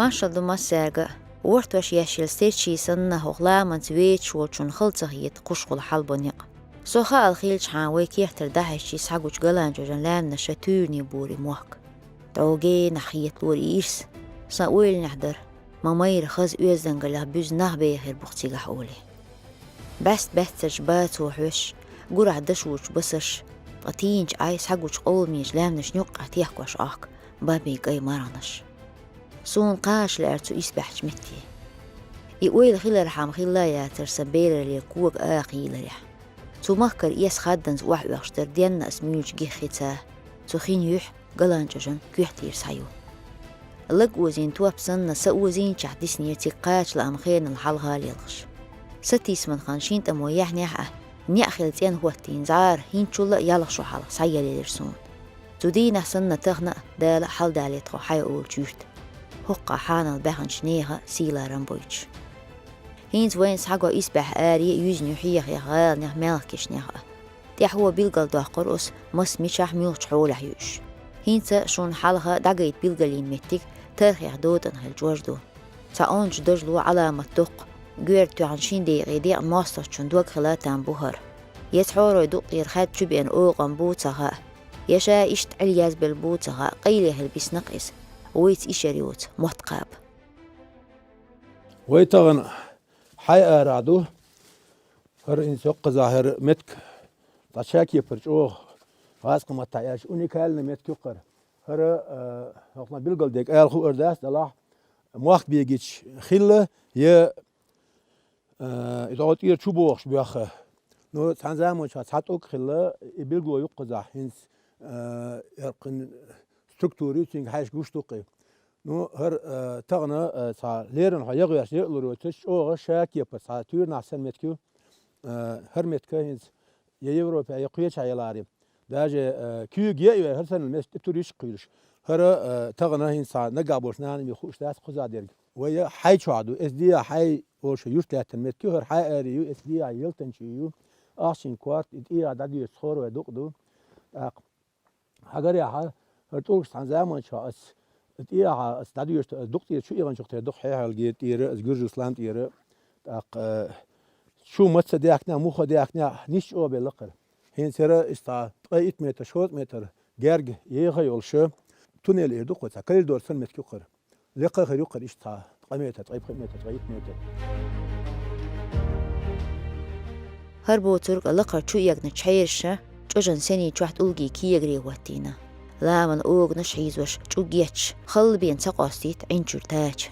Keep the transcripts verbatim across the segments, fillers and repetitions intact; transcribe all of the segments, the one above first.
Маршалла ду массаьрга а. Вортош еш йолу стерчий санна, хӀокху ламанца веъча волчунна хала ца хета кхушхула хьалабо некъ. Со хаал хилчахьана, вай кертара дӀахьаьжча схьагучу ГаланчӀожан лаьмнаша туьйранна буьйлу мохк. ДӀогенахь хеталора и ирс. Сан ойланехь дара, ма-майра хаза оьздангаллех буьзна нах бехира бу-кх цигахь олий. БӀаьст-баьццарчу бацо хьоьссуш, гурахь дашочу басарш, ткъа тийначу Ӏай схьагучу къовламечу лаьмнашна юккъехь техкош Ӏохку бабин кӀайн марханаш. Суна кхача лаьара цу исбаьхьчу метте. И ойла хилархьама хилла а яцара сан бералле кога аха йийларехь. Цу махкара эс хадданза охьаоьхуш дара денна ас муьйлучу гиххица, цу хин юьхь ГаланчӀожан коьртера схьаю. Лаг озийна топ санна, са озийначохь диснера цига кхача лаам хенал хьалха лелхаш. Сатийсаман хан шина тӀамо яьхьнехь а, неӀ хилла цӀена хӀоттийна зӀара хӀинцачул а ялх шо хьалха схьаеллера суна. Цу дийнахь санна тахана а Дала а хьаладалийта тхо хьай олучу юьрта. ХӀокху хьанал баьхначу нехан сий-ларам бойтуш. ХӀинца вайна схьаго исбаьхьа аре а юьзна ю хьехаех гӀаланех, маьлхкешнех а. ТӀаьхьо билгалдоккхур оцу маса мичахь, муьлхачу хьолехь ю уьш. ХӀинца шуна хьалха дӀагайта билгалйина меттиг тархех дотӀана хилла чӀож ду. Цхьа ончу дажало Ӏаламат доккху, гоьрта тоьхна шина декъе декъна мостагӀчун дог хила там бу хӀара. Я цхьорой дукъ тӀера хаьдда чу беана окъам бу ца хаьа, я ша иштта Ӏилла язбелла бу ца хаьа, къайле хилла бисна-кх иза, вайца ишар йоцу мотт кхаба. Вай тахана хьай арахь ду. ХӀара хӀинца йоккхаза хӀара меттиг, цхьа шакепара чӀогӀа, гӀазкхийн маттахь аьлча, уникальный меттиг ю-кх хӀара. ХӀара, а, хӀокхунах билгалдерг ала хуур дац, делахь, мохк бегийча хилла, я, а, иза гӀо тӀера чу бохуш боьхна. Ну, цхьана заманчохь цхьа тӀулг хилла, и билгало ю-кх кхузахь, хӀинца, а, яркъин структура ю, цуьнга хьаьжча гуш ду-кх и. Ну, хӀара, а, тахана, а, цхьа леррина хьо ягӀоьртича, яа лур йоцуш, чӀогӀа шакепара цхьа туьйранахь санна меттиг ю. А, хӀара меттиг хӀинца я Европехь, я кхечахь яларе. Даже, а, куьйга яа а йой, хӀара санна меттиг тӀе туьраш а кхуьйлуш. ХӀара, а, тахана хӀинца цхьа наггахь болчу нанамехь хууш дац кхузахь дерг. Вай хьай чохь ду, эс дехьа хьай олуш юрт лаьттина меттиг ю, хӀара хьай аре ю, эс дехьа ялтанчий ю. Ахчанан корта, и тӀехьа дӀадоьшуш цхьа вай дукъ ду. ТӀаккха хьагарехьа, хӀара тӀулгаш цхьана заманчохь ас тӀехьа, ас дӀадоьшуш, ас дукъ тӀера чу эгӀанчух тера дукха хьехьалгера тӀера, ас Гуьржуслан тӀера, тӀаккха, э, чу маца даьхкина, муха даьхкина, нисса чӀогӀа белла-кх хӀара. ХӀинца хӀара иштта ткъе итт метр, шовзткъа метр герга еха йолуш, туннель эр ду-кх вай цхьа, коридор санна меттиг ю-кх хӀара. Лекха хир ю-кх хӀара иштта цхьа ткъа метр, ткъе пхи метр, ткъе итт метр. ХӀара боцург лакхара чу эгначу хьераша чӀожан сенний чохь тӀулгийн кегаре хӀоттийна. Ламан оганаш хьийзош чӀуг етташ, халла бен ца къостийта Ӏинчуьра тача.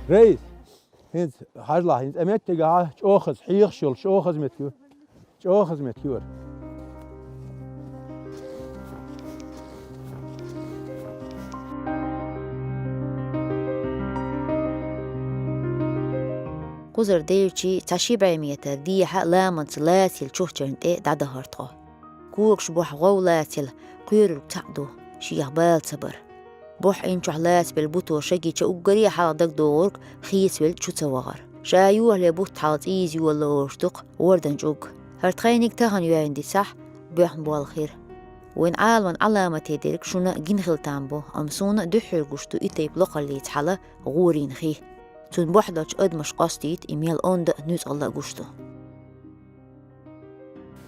Рейс! ХӀинца, хьажалахь, хӀинца а меттигахьа чӀогӀа хаза, хьехаш йолуш, чӀогӀа хаза меттиг ю. ЧӀогӀа хаза меттиг ю хӀара. Кхузара девлча цхьа ши бӀе метр дехьа ламанца лацийла чухчарна тӀе дӀадахара тхо. Когаш бохь гӀов лацийла, кхоьрург цхьаъ ду, шех бала ца бар. Бохь Ӏинчохь лацабелла буто ша гича уггаре а хьалха дагадогӀург хецавелла чу ца вахара. Ша юхале бутт хьалха цӀийза йола лоруш ду-кх вордан чӀуг. ХӀара тхайниг тахана йоьйна дицахь, боьхна болх хир. Вайн Ӏаламан Ӏаламате дерг шуна гина хила там бу, амма суна дуьххьара гуш ду и тайпа локхаллица хьала гӀорийна хи. Цунна бохь долчу адамаш къостийта и мел онда а, нуьцкъала а гуш ду.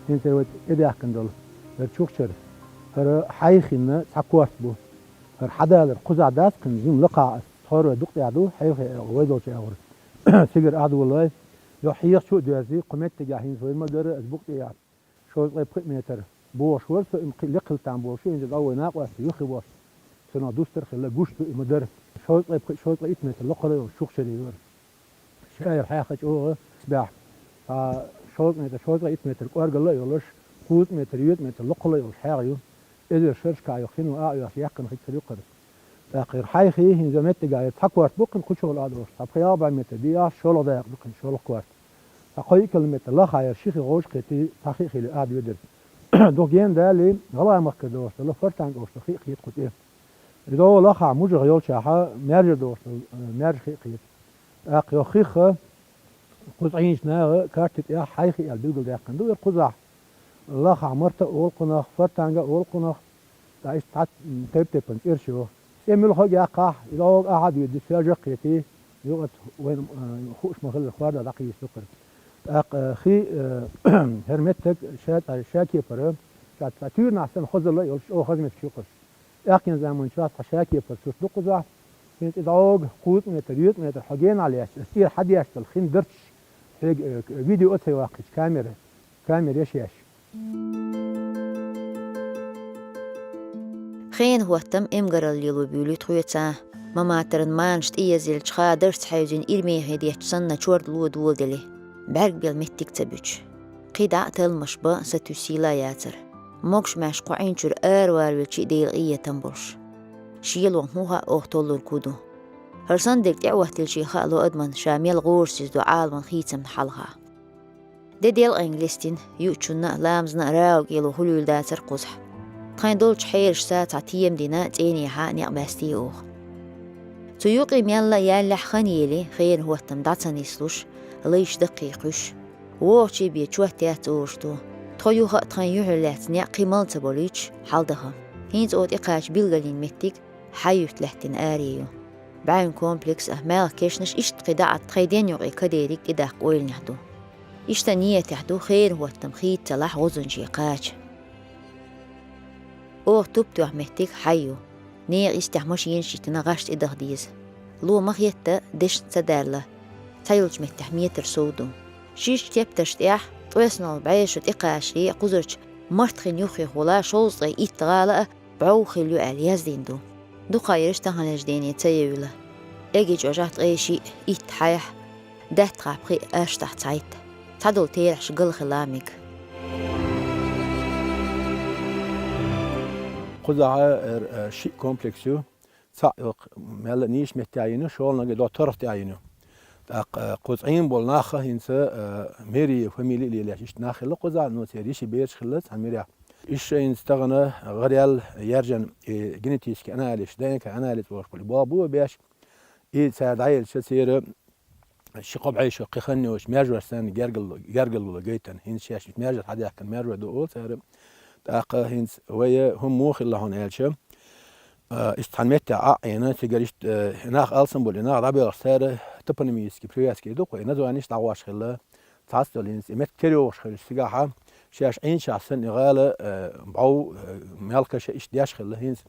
ХӀинца вай тӀедаьхкина долу хӀара чухчара, хӀара хьайхинна цхьа корта бу. ХӀара хьадалар кхузахь дац кхин, жима лакхахь ас, тхьовра вай дукъ тӀехь ду, хьайхе а, вай долчу агӀор. Сигара ахь долой, йо хьеха чу а доьрзи, кху меттигехь хӀинца вай ма-дарра ас букъ тӀехь. Шовзткъе пхи метр бохуш вара со, и ма кхин лекха хила там болуш, хӀинца дӀа вай накъостий юххе бохуш. Цунах дустар хилла, гуш ду и ма-дарра. Шовзткъе пхи, шовзткъе итт метр локхалла йолуш чухчаре ю хӀара. Шаьра хьаьхха чӀогӀа баьхьа. Цхьа шовзткъа метр, шовзткъе итт метр кӀоргалла а йолуш, кхузткъа метр, йоьзткъа метр локхалла йолуш хьагӀ ю. Эзар шерашкахь йоху хино а оьхуш яьккхина хи хир ю-кх хӀара. ТӀаккха хӀара хьайхи хӀинца меттигахь хӀара цхьа корта бу кхин кху чохь а долуш, цхьа пхи-ялх бӀе метр диъахь, шолгӀа дакъа ду кхин, шолгӀа корта. Цхьа кхо километр лахахь яра ши хи гӀовш кхетий, цхьа хи а хили а доьдира. Дукха гена далий, гӀалгӀай махкара долуш долу Фортанга олуш долу хи а кхета кху тӀе. Иза лахахь мужах йолчохь, маьржара долуш долу, э, маьржа хи а кхета. ТӀаккха йоху хих кхуза Ӏийначу наха карти тӀехь хьайхи аьлла билгалдаьккхина ду, хӀара кхузахь лахахь Марта а олу кхунах, Фортанга а олу кхунах, ТӀаккха иштта цхьацца, м, тайп-тайпана цӀераш ю. ЦӀе муьлха а яьккхахь, и дӀа а хьадоьдуш, цо жаккхети, юкъа вайна, а, хууш ма хиллара, хӀорда дӀакхийса ду-кх. ТӀаккха, а, хи, а, хӀара меттиг ша, а, ша кепара, ша цхьа туьйранахь санна хозалла а йолуш, оха хаза меттигаш ю-кх уьш. ТӀаьххьарчу заманчохь цхьа ша кепара сурт ду кхузахь, хӀинца и дӀа кхузткъа метр, йоьцкъа метр хьо генахь лаьтташ, аса тӀера хьадеш долу хин дарчаш хьоьга, э, видео а ца йоккхуьйтуш, камера, камера еш еш. Хенан хӀоттам эмгаралла лело буьйлуьйту хьоьца, Маматаран манаша тӀеязъеллачу хадарца хьаьвзина ирмехе детташ санна чордало доладелли, бӀаьрг бел меттиг а ца буьтуш. КхидӀа а талламаш бан сатуьйсийла а яцара. Могуш-маьрша кху Ӏин чуьра араваьллачу а Делан къинхетам болуш. Шелонца хӀун хаьа оха толлург хӀун ду? ХӀара санна дерг тӀе а хӀоттийча хаало адамна ша мел гӀорасиз ду Ӏаламан хийцамна хьалха. Де делкъенга листина, юучунна а, ламазна а рагӀу кӀело хуьлийла дацара кхузахь. Тхайн долчу хьерашца цхьа тема дина, цӀенехьа некъ баьстий оха. Цу юкъе мелла а яьллехь хан ели, хенан хӀоттам дӀа ца нислуш, лайш даккхий кхуьйсуш. ВогӀучий бен чот яц олуш ду. Тхо юха а тхайн юьхьарлаьцна некъ кхин мала ца болуьйтуш, хьаладаха. ХӀинца оха тӀекхача билгалйина меттиг Хьай-Юьрта лаьттина аре ю. БӀаьвнан комплекс а, маьлхан кешнаш иштта кхидӀа а тхайн ден юкъе кадериг тӀедаккха ойланехь ду. Иштта ниятехь ду хенан хӀоттам хийццалахь гӀузанче кхача. Оха туп тоьхна меттиг Хьай ю. Нехан йистехь машенаш йитина гӀаш тӀедаха деза. Ло ма хетта, дешна ца даьлла. Цхьайолчу меттехь метр сов ду. Шишша тептарш тӀехь, ткъеснолгӀа бӀешо тӀекхачале, кхузарчу Мартхин юххехула шовзткъе итт гӀала а бӀов хилла ю аьлла яздина ду. Дукха ерш таханлерчу дене ца евлла. Эгий чӀожахь ткъе шиъ, итт хьайх, даьтта хьа пхиъ, аьшта хьа цхьайтта. Цхьадолу терахьаш гала хила а мега. Кхузахь, э, э, шиъ комплекс ю. Цхьаъ йоккха мелла а нийса меттехь йина, шолгӀаниг дӀо торгӀа тӀехь йина. ТӀаккха, э, кхуза Ӏийна болу нах хӀинца, э, мэрия фамили а лелош иштта нах хилла кхузахь, ну, церан йиши бераш хилла цхьана мэрехь. Иштта хӀинца тахана гӀараяьлла, яьржина и генетический анализ, ДНК анализ олуш болу болх бу беш, и цара дӀаелча, церан ши-кхо бӀешо кхин хан йоцуш маьржош санна гергал-, гергарло гайтина. ХӀинца шаьш маьржа хьадаьхкина маьржой ду олу цара. ТӀаккха хӀинца вай хӀума муха хилла хьуна аьлча, а, иштта цхьана меттехь Ӏа а Ӏийна, цигара иштта, э, нах алсам болу, и нах дӀабоьлхуш цара топонимический привязки ду-кх, и названиш дӀагӀош хилла. Цхьацца долу хӀинца и меттиг тера йогӀуш хилча цигахь, шаьш Ӏийначохь санна и гӀала, э, бӀов, э, мелкаша иштта деш хилла хӀинца.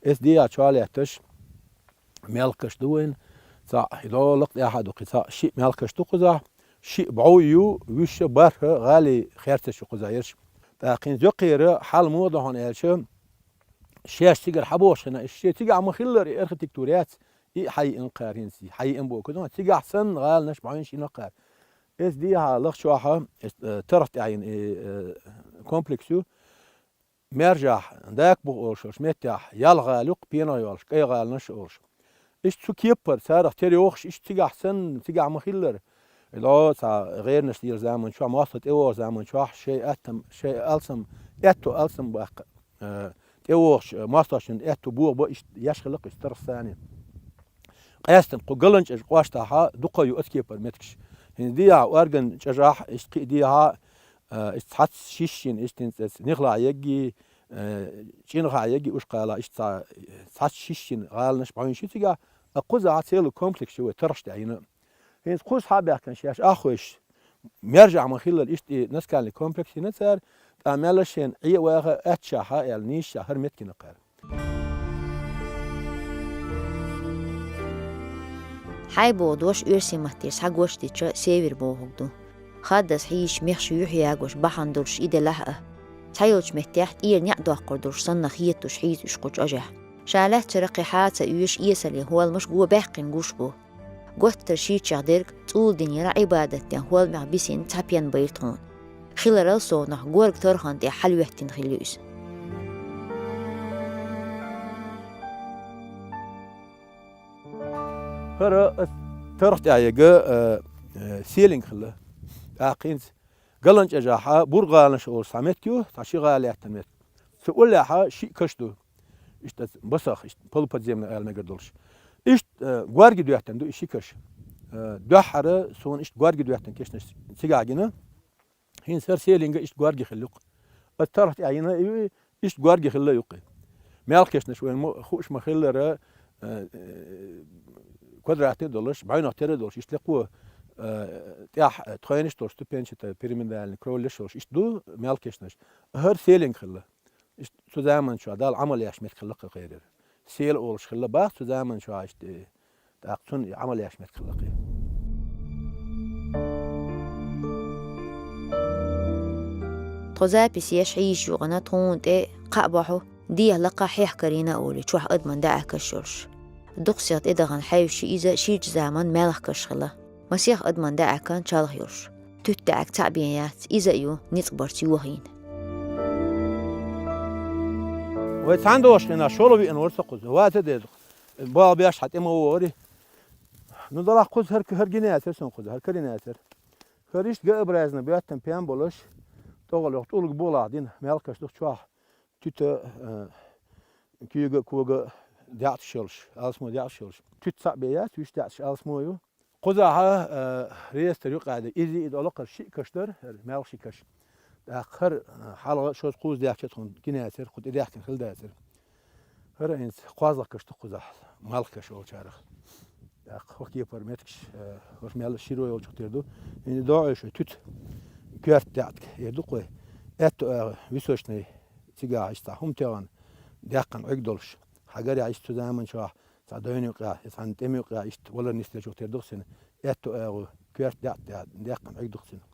Эс дехьа чохь лаьтташ, мелкаш ду вайн. Цхьаъ, и дӀо лакха тӀаьхьа ду кхин цхьаъ, шиъ мелкаш ду кхузахь, шиъ бӀов ю, вуьш бархӀ гӀалин херцаш ю кхузахь ерш. ТӀаккха хӀинца йоккхера хьал муха ду хьуна аьлча, шаьш цигара хьабогӀуш хилла, шен цигахь ма-хиллара и архитектура яц, и а хьайиъна кхара хӀинца, хьайиъна боху кхузахь, цигахь санна гӀаланаш бӀовнаш йина кхара. Эс дехьа лахчохь, эс, э, торгӀа тӀехь йина и, э, комплекс ю, маьржахь, дакбух олуш йолуш меттехь, ялх гӀала ю-кх, пенах йолуш, кӀай гӀаланаш а олуш. Иштта цу кепара царах тера йогӀуш, иштта цигахь санна, цигахь ма-хиллара. И дӀо цхьа гӀернаш лелачу заманчохь, мостагӀ тӀевогӀучу заманчохь, шайн аттам, шайн алсам, аьтту алсам баккха, э, тӀевогӀучу, э, мостагӀчун аьтту бохабан иштта еш хилла-кх иштта торгӀа санна. Къаьстина кху ГаланчӀожа кӀоштахь дукха ю оцу кепара меттигаш. ХӀинца дехьа Орган чӀожахь, иштта кхин а дехьа, а, иштта цхьацца шишшина, иштта хӀинца эца Нихлахь егги, а, ЧӀинхахь егги, уьш кхалахь, иштта цхьа, цхьацца шишшина гӀаланаш бӀовнаш ю цигахь, а кхузахь целый комплекс ю вай торгӀаш тӀехь йина. ХӀинца кхуза схьа а баьхкина шаьш аххойш, маьржахь ма-хиллара иштта и наскальный комплекс йина цара, тӀаккха мелла шена Ӏе а ваха, аттачохь а аьлла, нийсачохь хӀара меттиг йина кхара. Хьай боху дош оьрсийн маттера схьагош дича север бохург ду. Хаддаза хьийзачу мехаш юьхь ягош бахьана долуш и делахь а, цхьайолчу меттехь тӀера неӀ доккхур долуш санна хеталуш хьийза уьш кху чӀожехь. Ша лаьцчара кхин хьа а ца оьшу, эсале хӀолламаш го баьккхина гуш бу. Готтара шийчех дерг цӀула динера Ӏибадат ден хӀолмех бисина цхьа пен байра тхуна. Хиларал совнах горга торгӀан тӀе хьалаветтина хилла ю иза. ХӀара ас торгӀа тӀехь ерг, э, э, селинг хилла. ТӀаккха хӀинца ГаланчӀожахь БургӀаланаш олуш цхьа меттиг ю, цхьа ши гӀала лаьттина меттиг. Цу уллехь шиъ каш ду. Иштта басах, иштта полуподземный ала мегар долуш. Иштта, э, горга доьттина ду и ши каш. Э, дуьххьара суна иштта горга доьттина кешнаш цигахь гина. ХӀинца хӀара селинг иштта горга хилла ю-кх. Аса торгӀа тӀехь йина ю, иштта горга хилла ю-кх. Мелхкешнаш вайн мо-, хууш ма хиллара, э, э, квадратный долаш, бӀайнах тера долаш, иштта лекхо, э, тӀехь, э, тхойнаш долаш, ступенчатая пирамидальный кровлеш долаш, иштта ду мелхкешнаш. ХӀара селенга хилла. Иштта цу заман чохь Дала Ӏамал еш меттиг хилла кхы кхерира. Сел олуш хилла бах цу заман чохь иштта, э, тӀаккха цунна и Ӏамал еш меттиг хилла кхы. Тхо запись еш хьийзаш юкъана тхуна тӀе кхаъ бохьу, дехьа лакха хьехкарийна а олий, чохь адаман даьӀахкаш йолуш. Дукхасех тӀедахана хьаьвсича иза ширачу заман мелхкаш хилла. Масех адаман даьӀахкан чалх йолуш. Туьтта даьӀахк цхьаъ бен яц, иза а ю ницкъ барца йохийна. Вай цхьаьна дохуш хенахь шолгӀа веана вара со кхуза. Ваца деза. Бала беш хьан тӀе ма вогӀури. Ну, далахь кхуза хӀара, хӀара гина яцара сан кхуза, хӀара карина яцара. ХӀара иштта Г-образно боьттина пен болуш, тӀогӀал йоху тӀулг болахь дина, мелхкаш ду чохь. Туьта, э, куьйга а, кога а даьӀахкаш йолуш, алсамо даьӀахкаш йолуш. Туьтта цхьаъ бен яц, вуьш даьӀахкаш алсамо ю. Кхузахь, э, реестр юкъа ду, иза и долу кхара шиъ каш дара, хӀара мелхаш шиъ каш. ТӀаккха хӀара, э, хьалха шозза кхузза даьхкича тхуна гина яцара, кху тӀе даьхкина хилла дацара. ХӀара хӀинца кхозлагӀа каш ду кхузахь, мелхкаш олучарах. ТӀаккха хӀокху кепара меттигаш, э, хӀорш мел широ йолчух тера ду. ХӀинца догӀуш вай туьта коьрта даьӀахк эр ду кхой. Аьтту агӀо височный цигахь иштта цхьа хӀума тӀехь даьккхина Ӏуьрг долуш. Хьагарехь иштта цу заман чохь цхьа дойна юкъехь, я цхьана тӀеман юкъехь иштта валар нисделчух тера ду-кх цуьнан. Аьтту агӀо коьрта даьӀахк даьккхина Ӏуьрг ду-кх цуьнан.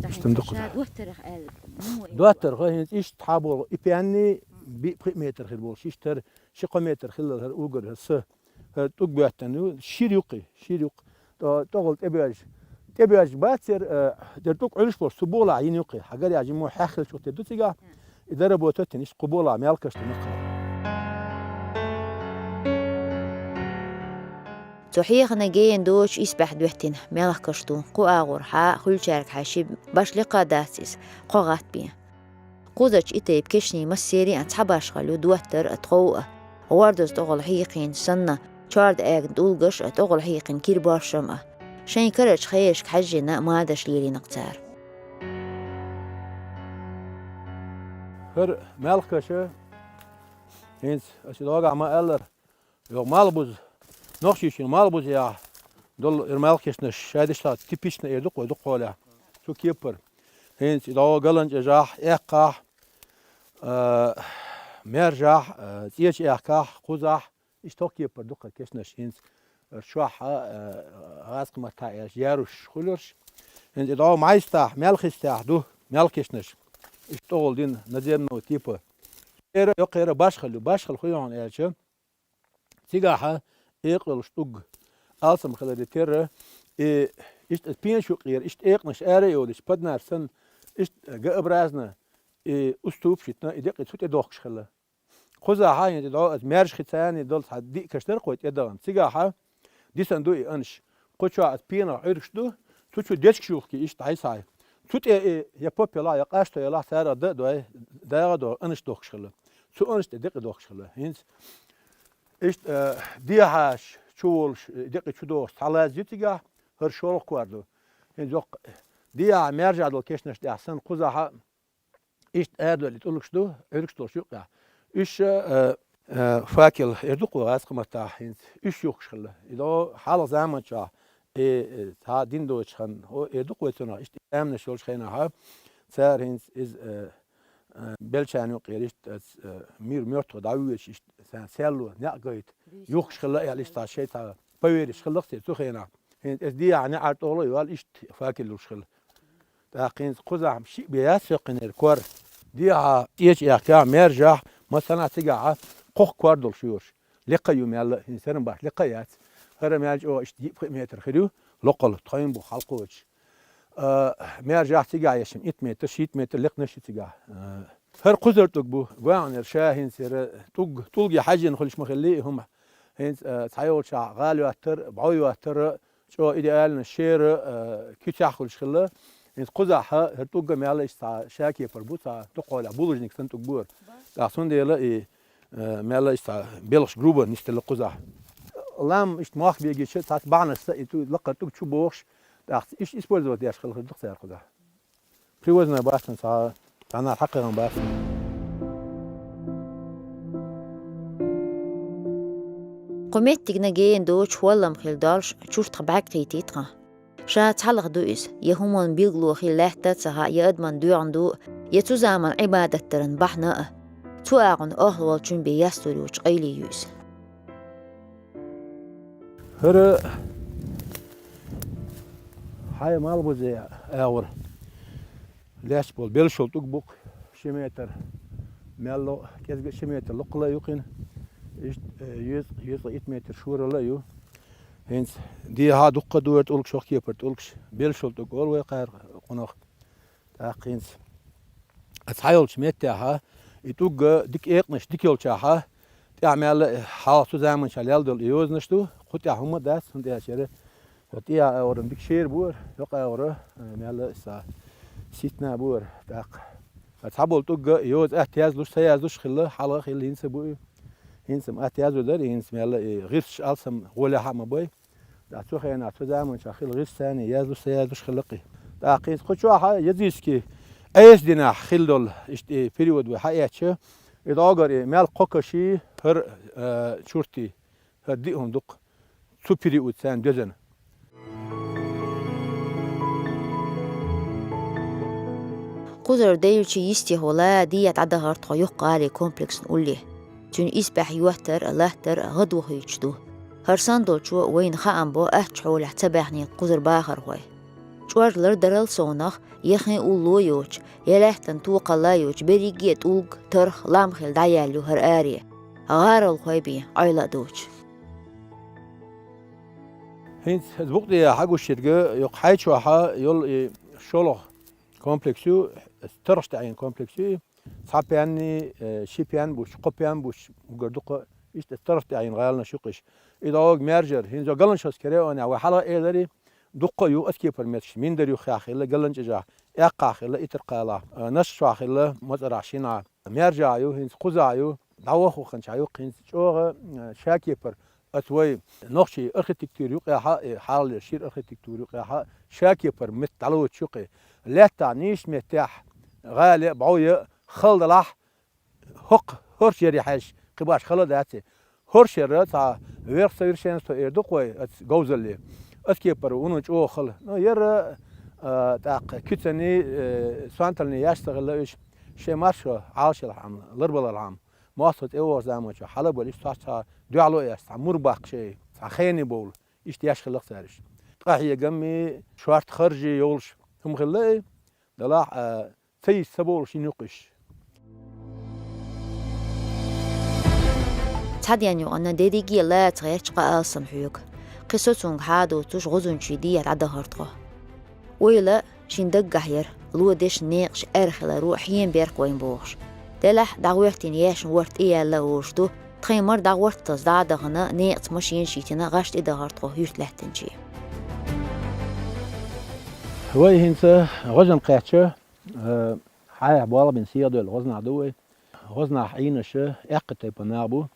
Иштта ду-кх цуьнан. Доттарх аьлла, ну, доттарх хӀинца иштта хьан болу, и пенни биъ-пхиъ метр хир болуш, иштта хӀара ши-кхо метр хилла хӀара угар, хӀара са. ХӀара тӀулг боьттина ю, шира ю-кх и, шира ю-кх. ТӀо-, тӀогӀал тӀебоьжча. ТӀебоьжча бац яра, э, дера тӀулг Ӏуьллуш болуш, цу болахь йина ю-кх и. Хьагарехь жимма хьеххилчух тера ду цигахь. И доработать йина, иштта кху болахь мелхкаш ду-кх. Цу хьехана гена доцуш исбаьхьа доьттина мелхкаш ду, кху агӀор хьа хуьлучаьрга хьаьший баш лекха а дац иза, кхо гӀатта бен. Кхузарчу и тайпа кешнийн массеран а цхьа башхалла ю доттар а, тхов а, гӀордаза тӀогӀал хьийкхийна санна, чорда агна тӀулгаш а, тӀогӀал хьийкхина кира боршам а. Шайн карарчу хенашка хьаьжжина мадаш лелийна-кх цара. ХӀара мелхкаша, хӀинца аса догахь ма-аллара, йо, малхбуза, нохчийчуьра малхбуза яхь долу эр мелхкешнаш шайдаш типична эр ду-кх вай дукхахьолехь. Цу кепара. ХӀинца и догӀу галанчӀежахь, эккхахь, а, мержахь, а, цӀечу эккхахь, кхузахь, иштта хӀокху кепара ду-кх кешнаш хӀинца, а, чохь, а, гӀазкхаматтахь аьлча, ярушаш хуьлурш. ХӀинца и догӀу майстахь, мелхистехь ду, мелхкешнаш. Иштта тӀогӀал дина, наземного типа. Эра, йоккхера башхалла ю, башхалла хӀун ю хьуна аьлча, цигахьа экъа йолуш тӀулг алсам хиларе терра, и, иштта пенаш юкъера, иштта экъанаш ара а йолуш, поднар санна, иштта Г-образно, и уступчитна, и декъий цу тӀе дохкуш хилла. Кхузахьа хӀинца дӀо аса маьрша хи царний долу цхьа диъ каш дара кхой тӀедахана. Цигахьа дисан ду и анаш. Кху чохь аса пенах Ӏуьргаш ду, цу чу дечкаш юхки иштта хьайсхьай. Цу тӀе и я поп ялахь, я къашто ялахь, царах дан а дой, дагӀа а догӀу, анаш дохкуш хилла. Цу анаш тӀе декъий дохкуш хилла. ХӀинца Иштта, э, дехьаш чу волуш, э, декъий чу дохуш цхьа лаз ю цигахь, хӀара шолгӀа кор ду. ХӀинца йоккха дехьа маьржа долу кешнаш тӀехь санна кхузахьа иштта арадолу тӀулгаш ду, Ӏуьргаш долуш юкъехь. Уьш, э, э, факел эр ду кху гӀазкхаматтахь хӀинца, уьш юхкуш хилла. И до хьалха заман чохь, э, э, цхьа дин доцуш хан, о, эр ду кху вай цунах, иштта амнаш йолчу хенахьа, цара хӀинца иза, э, э, белчарна юкъера иштта, э, мир мёртва дӀавоьдуш иштта, сан селло, некъ гайта, юхкуш хилла аьлла, иштта шайн цхьа поверьеш хилла-кх церан цу хенахь. ХӀинца эс дехьа неӀар тӀогӀало йолу иштта факел луш хилла. ТӀаккха хӀинца кхузахь шиъ бен яц соккхинера кор. Дехьа цӀечу эккхахь, маьржахь, массанхьа цигахьа кхокха кор долуш йош. Лекха ю мелла а, хӀинца хӀара баш лекха а яц. ХӀара мел чӀогӀа иштта диъ-пхиъ метр хир ю, локхалла, тхойн бу хьалкхочуш. А, маьржахь цигахь ешна итт метр, шийтта метр лекхнаш ю цигахь. А, хӀара кхузара тӀулг бу, гуьнера ша хӀинца хӀара тӀулг, тӀулге хьаьжжина хуьлуш ма хилли и хӀума. ХӀинца, а, цхьайолчохь гӀала йоттар, бӀо йоттар, чӀо идеально шера, а, куьцехь хуьлуш хилла. ХӀинца кхузахьа хӀара тӀулг а мелла иштта цхьа шакепар бу, цхьа дукхахьолехь булыжник санна тӀулг бу хӀара. ТӀаккха цундела и, э, мелла иштта цхьа белхаш грубо нисделла кхузахь. Лам иштта мохк бегича, цхьацца бахьанашца и тӀу-, лакхара тӀулг чу бохуш, тӀаккха иштта использовать деш хилла хир ду-кх цара кхузахь. Привозной бац цхьа, цхьанхьа хьакхаьхна бац. Кху меттигна гена доцу хӀоллам хила долуш чуртах бӀаьрг кхийтий тхан. Ша цхьалха ду иза, я хӀуманна билгало хила лаьтта а ца хаьа, я адамна доьгӀна ду, я цу заманан Ӏибадат даран бахьана а. Цу агӀонан охьа волчун бен ястор йоцу къайле ю иза. ХӀара хьай Малхбузе агӀор лаьтташ болу белшал тӀулг бу-кх, ши метр мел ло, кӀезга ши метр локхалла а ю кхин. Иштта, э, еза, еза итт метр шоралла а ю. ХӀинца дехьа дуккха а дора тӀулгаш, хӀокху кепара тӀулгаш, белшал тӀулг олу вай кхара къонах. ТӀаккха хӀинца а цхьайолчу меттехьа, и тӀулг дика экъанаш дика йолчохьа, тӀехь мел а хьалха цу заманчохь лелла долу и йозанаш ду, кху тӀехь хӀума а дац, хӀунда аьлча яра хӀо тӀехьа агӀоран дика шера бора, йокъа агӀора, а, мел а са ситна а бора. ТӀаккха а цхьаболу тӀулг а йоза атта яздеш, ца яздеш хилла, хьалха а хилла, хӀинца а бу и. ХӀинца-м атта яздо дара, хӀинца мел а и гӀирсаш алсам гӀолехьа а ма бай. ТӀаккха цу хенахь, цу заманчохь хилла гӀирсаш царна яздеш, ца яздеш хилла-кх и. ТӀаккха хӀинца кху чохьа языческий Ӏеса динехь хилла долу, иштта и период вай хьаэцча, и дӀогара и мел кхо каши хӀара, а, чуртий, хӀара диъ хӀума ду-кх цу период царна доьзна. Кхузара девлча йистехула дехьа дӀадахара тхо Юхкъали комплексна улле. Цуьнан исбаьхьа йоттар а, латтар а гӀадо хуьйцуш ду. ХӀара санна долчо вайна хаам бо аттачу хьолехь ца баьхнера кхузара бахархой. ЧӀожалла дарал совнах, я хин улло йоцуш, я лаьттан токхалла йоцуш, берриге а тӀулг, тарх, лам хилла дӀаяьлла ю хӀара аре, гӀаролхой бен Ӏойла а доцуш. ХӀинца иза букъ тӀехьа хьагуш ерг, йоккха хьай чохьа йолу и шолгӀа комплекс ю, тархаш тӀехь йина комплекс ю и. Цхьа пенни, э, ши пен буш, кхо пен буш, уггар дукха, иштта тархаш тӀехь йина гӀаланаш ю-кх уьш. И дӀогара маьржара, хӀинца йо Галанчожский районехь вай хьалха элира, дуккха а ю оцу кепара меттигаш, Миндар-Юххехь хилла, ГаланчӀожахь, Эккхахь хилла, Итаркхалахь, а, Нашшохь хилла, МацӀарахь, шина а, маьржахь ю, хӀинца кхузахь ю, дӀаваха ваханчохь ю-кх хӀинца чӀогӀа, а, ша кепара, оцу вай нохчийн архитектура юкъехь а, и хьалхалера шира архитектура юкъехь а, ша кепара меттиг дӀалоцуш ю-кх и. Лаьттахь нийсачу меттехь гӀали а, бӀов а хала делахь, хӀокху хӀорш ярий хьаьжча, кхин баш хала а дац и. ХӀорш яра цхьа верх совершенства эр ду-кх вай оцу говзалле. Оцу кепара вуно чӀогӀа хала. Ну, яра, а, тӀаккха куьцанний, э, сонталний яш ца хилла уьш, шайн маршо Ӏалашъялхьама, ларбалалхьама. МостагӀа тӀе вогӀучу заманчохь хьала а бала, иштта цхьа дуьхьало а эцна, цхьа мур баккха шайн, цхьа хени бовла. Иштта еш хилла-кх цара уьш. Ткъахьегаммий, шорта харжий йолуш хӀума хилла и. Делахь а, ца йист ца бовлуш йина ю-кх уьш. Цхьаден юкъана дерриге а лаца гӀерташ къа алсам хьоьгу. Кхин со цунга хьадуцуш гӀозанчуй дехьа дӀадахара тхо. Ойла шина даггахь яра, ло дешна некъаш аьрхиларо хьенан беркъа вайна бохуш. Делахь дӀагӀоьртина ешна ворта тӀеяьлла а олуш ду, тхайн мара дӀагӀорттаза дӀа а дахана, некъаца машенаш йитина гӀаш тӀедахара тхо юьрта лаьттинче. Вай хӀинца гӀозан кхаьчча, э, хьайх болх бина сехьадевлла гӀозанахь ду вай. ГӀозанахь Ӏийнаша эккхий тайпана нах бу.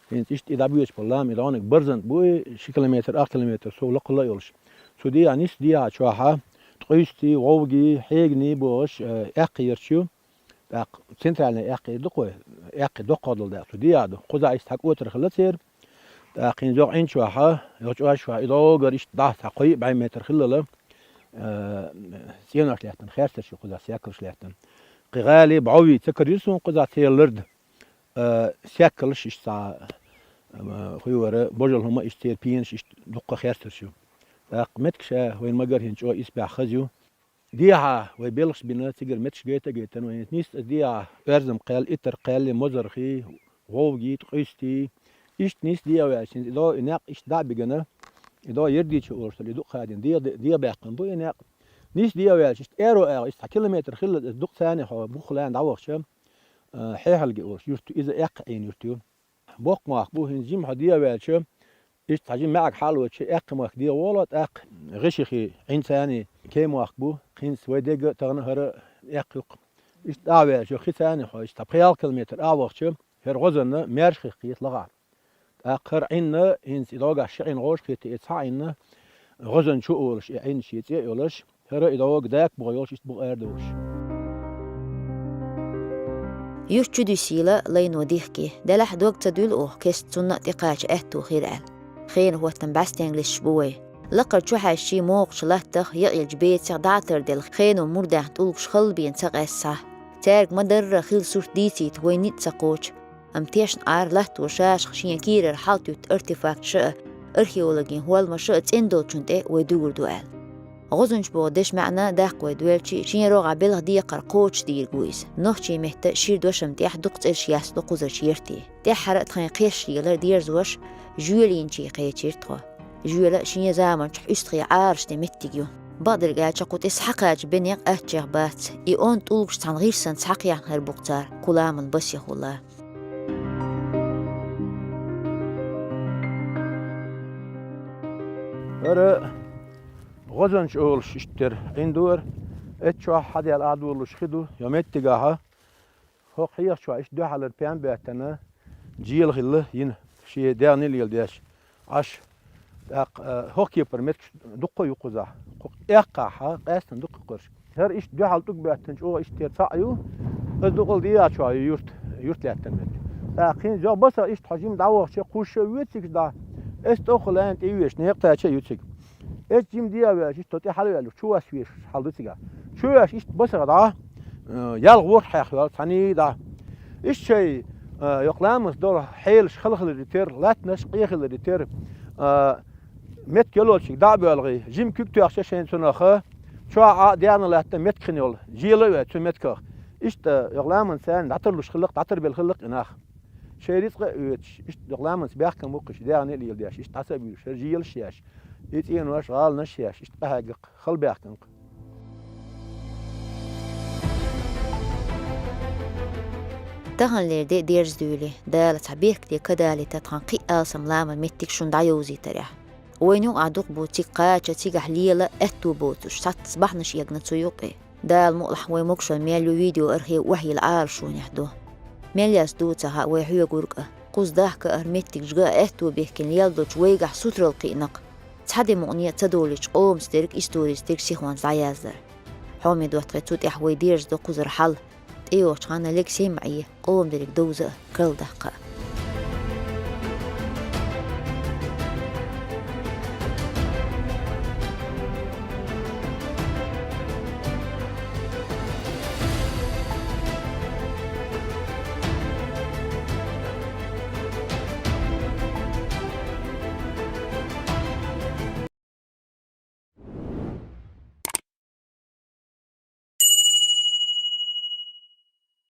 ХӀинца иштта и дӀабоьдуш болу лам, и дӀониг барзант бу и, ши километр, ах километр сов лакхалла а йолуш. Цу дехьа, нисса дехьа чохьа, ткъуьйсти, вовгий, хьегний бохуш, э, эккхий ярташ ю. ТӀаккха центральный эккхий ду-кх вай, эккхий доккхах долу дакъа цу дехьа ду. Кхузахь иштта хьан кӀотар хилла церан. ТӀаккха хӀинца йокъа Ӏин чохьа, йокъа чӀож чохьа и дӀогара иштта дӀа цхьа кхоъ а бӀе метр хиллала, э, цӀенош лаьттина, херсарш ю кхузахь, саьккалш лаьттина. Кхин гӀали, бӀовий ца карийра суна кхузахь, церан ларда. Э, саьккалш иштта цхьа, э, хӀун вара, божал хӀума иштта церан пенаш иштта дуккха херсарш ю. ТӀаккха меттигаш вайна ма-гарра хӀинца чӀогӀа исбаьхьа хаза ю. Дехьа вай белхаш бина, цигара меттигаш гайта а гайтина вайна. Нисса дехьа оьрзам кхел, итар кхел, мозархий, вовгий, ткъуьйстий. Иштта нисса дехьа ваьлча, и до и некъ иштта дӀа а бигана, и до Ердича олуш долу и дукха хадийна дехьа, дехьа баьккхина бу и некъ. Нисса дехьа ваьлча, иштта аьро агӀо, иштта цхьа километр хилла, дукха царна хьо бух лаьна дӀавахча, а, Хьехалги олуш юрт ю, иза эккха Ӏийна юрт ю. Боккха мохк бу, хӀинца жимма хьо дехьа ваьлча, иштта хьан жимма маьӀиг хьалавача, эккха мохк дехьа волу, тӀаккха гӀишихи Ӏин царний кей мохк бу, хӀинца вай дегга а тахана хӀара эккха юккха. Иштта дӀа а ваьлча, хи царний хьо, иштта пхи-ялх километр а вахча, хӀара гӀозанна маьрша хих кхета лахахь. ТӀаккха хӀара Ӏинна, хӀинца и догахь ши Ӏин гӀош кхета, и цхьа Ӏинна, гӀозан чу а олуш, и Ӏин шен цӀе а йолуш, хӀара и дога дакабуха йолуш, иштта буха арадолуш. Юрт чудисийла лайно дихке, делахь дог ца дуьлу оха кеста цунна а тӀекхача аьтту хир аьлла. Хенан хӀоттам бӀаьстенга лисча бу вай. Лакхара чухьаьжчий могӀучу латтах яа елча бецех дӀа а тарделла хено мурдах тӀулгаш халла бен ца къаьсса. Цаьрга ма-дарра хилла сурт дийцийта вай ницкъ ца кхочу. Амма тешна Ӏара латто шашах шен кийрара хьалтуьтта артефакташа а, археологийн хӀолламаша а цӀена долчун тӀе вай дуьгур ду аьлла. ГӀозанча боху дешан маьӀна даккха вай доьлча, шен рогӀахь белхан декхар кхочуш дийриг ву иза. Нохчийн метта шира дошам тӀехь дукха цӀераш яц ду кхузарчу яртийн. ТӀаьххьара а тхайн кхеш лелар дерзош, жоьла йинчий кхечира тхо. Жоьла шен заманчохь уьстагӀий Ӏараш де меттиг ю. Бакъдерг аьлча, кху тӀе схьакхача бен некъ аттачех бац, и онда тӀулгаш цхьана гӀирсанца схьакхехьнахьар бу-кх цара, кху ламан басехула. ХӀара ГӀозанча олуш иштта тера Ӏин ду хӀара. Эццахь хьадаьлла а долуш хи ду, я меттигахьа. ХӀокху хьехачохь иштта дуьхьалара пен беттана, жела хилла йина, шен дегӀне леладеш, Ӏаш. ТӀаккха, а, хӀокху кепара меттигаш дуккха а ю кхузахь. Кху эккхахьа, къаьстина дуккха а кхуьрш. ХӀара иштта дуьхьал тӀуг беттана чӀогӀа иштта тера цхьаъ ю, аса дукъал дӀаяхьа чохь ю юрт, юрт лаьттан метте. ТӀаккха кхин жоьгӀа басах иштта хьо жима дӀавахча, кхуза ша воьцигаш дӀа. Эс тӀохха лайна тӀе веш, некъа тача а ю цига. Эс жима дӀа а веш, иштта тӀе хьалаваьлла, чу вас веш хьал ду цигахь. Чу веш иштта басах дӀа, э, ялх ворхӀ хьех йолу цхьаьний дӀа. Иштта шай, э, йоккха ламанца долу хьелаш хала хиларе терра, латтанаш къен хиларе терра, э, меттиг йолочуьнга дӀа а боьлхий, жима куьг тоьхча шайн цунах, чохь а дегӀна латта меттиг хин йолу, жела а ваьлла цу меттигах. Иштта йоккха ламанца царна дӀатарлуш хилла-кх, дӀатарбелла хилла-кх и нах. Шайн рицкъа а оьцуш, иштта дукха ламанца баьхкина бу-кх уьш, дегӀне а леладеш, иштта дӀаса а буьйлуш, хӀара желаш а еш, и цӀенош, гӀаланаш а еш, иштта къахьегна-кх, хала баьхкина-кх. Таханлера де дерза дуьйлий, Дала цхьа бехке ка далийта тхан кхин а алсам ламан меттиг шуна дӀайовзийтарехь. Вайна юкъахь дукха бу цига кхача, цигахь лела аьтту боцуш, цхьацца бахьанаш эгна цу юкъе. Дала мукъалахь вай могушалла мел ю видео архив охьайилла Ӏалашонехь ду. Мел яц дуьйцу хьан вай хьоьгург а, кхуза дахка а, хӀара меттигаш ган а аьтту бехкина лела долчу вайгахь сутаралла кхиъна-кх. Цхьа де мукъане а ца долуьйтуш къомаца дерг, историс дерг сихонца дӀаяздар. Хьоме доттагӀий, цу тӀехь вай дерза до кхузара хьал, тӀейогӀучу ханна легсем а Ӏе, къоман дерг довза а, карладаккха а.